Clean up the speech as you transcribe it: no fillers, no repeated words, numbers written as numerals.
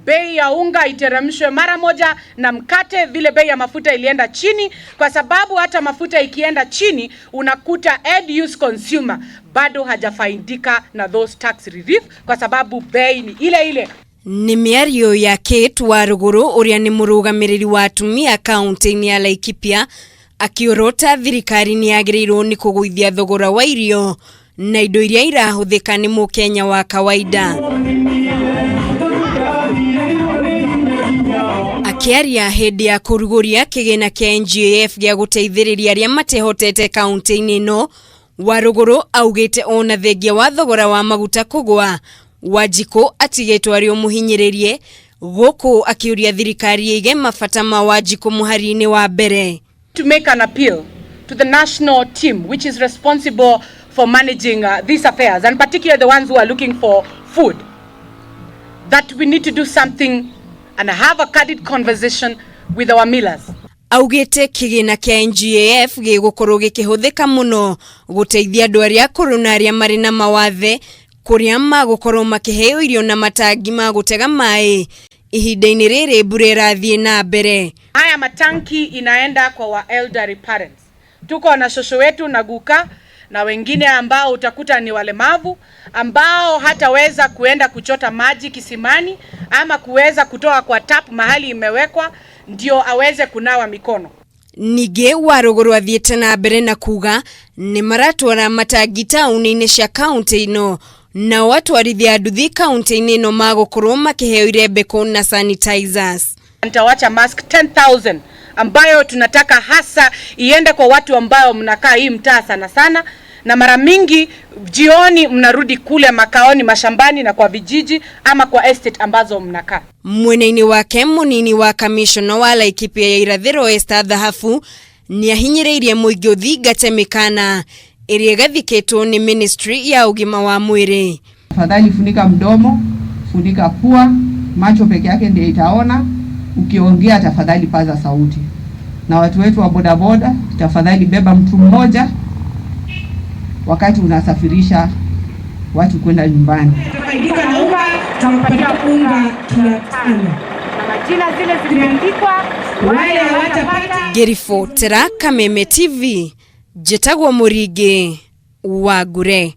Bei ya unga iteremshwe mara moja na mkate vile bei ya mafuta ilienda chini, kwa sababu hata mafuta ikienda chini unakuta end use consumer bado hajafaidika na those tax relief, kwa sababu bei ni ile ile. Nĩ mĩario ya Kate Warũgũrũ ũrĩa nĩ mũrũgamĩrĩri wa atumia kaunti-inĩ ya Laikipia akĩorota thirikari nĩ yagĩrĩirwo nĩ kũgũithia thogora wa irio na indo iria irahũthĩka nĩ mũkenya wa kawaida. Akĩaria hĩndĩ ya kũrugũria kĩgĩna kĩa NGAF gĩa gũteithĩrĩria arĩa matehotete kaunti-inĩ ĩno, Warũgũrũ augĩte ona thengia wa thogora wa maguta kũgwa, Wanjikũ atigĩtwo arĩ o mũhinyĩrĩrie, gũkũ akĩũria thirikari ĩige mabata ma Wanjikũ mũhari-inĩ wa mbere. To make an appeal to the national team which is responsible for managing these affairs, and particularly the ones who are looking for food, that we need to do something and have a candid conversation with our millers. Augĩte kĩgĩna kĩa NGAF gĩgũkorwo gĩkĩhũthĩka mũno gũteithia andũ arĩa akũrũ na arĩa marĩ na mawathe kũrĩa magũkorwo makĩheo irio na matangi ma gũtega maĩ ihinda-inĩ rĩrĩ mbura ĩrathiĩ na mbere. Haya matanki inaenda kwa wa elderly parents. Tuko na shosho wetu na guka na wengine ambao utakuta ni walemavu ambao hataweza kuenda kuchota maji kisimani ama kuweza kutoa kwa tap mahali imewekwa ndio aweze kunawa mikono. Ningĩ Warũgũrũ athiĩte na mbere na kuga nĩ maratwara matangi taũni-inĩ cia kaunti ĩno nao atwarithia nduthi kaunti-inĩ ĩno magũkorwo makĩheo irembeko na sanitizers. Nitawacha mask 10,000 ambayo tunataka hasa iende kwa watu ambao mnakaa hii mtaa sana sana, na mara mingi jioni mnarudi kule makaoni, mashambani na kwa vijiji ama kwa estate ambazo mnakaa. Mwena-inĩ wake mũnini wa kamishona wa Laikipia ya irathĩro Esther Thahabu nĩahinyĩrĩirie mũingĩ ũthingate mĩkana ĩrĩa ĩgathĩkĩtwo nĩ ministry ya ũgima wa mwĩrĩ. Tafadhali funika mdomo, funika pua, macho peke yake ndiyo itaona. Ukiongea tafadhali paza sauti. Na watu wetu wa bodaboda, tafadhali beba mtu mmoja wakati unasafirisha watu kwenda nyumbani. Ngĩribotera Kameme TV, njĩtagwo Mũringĩ wa Ngure.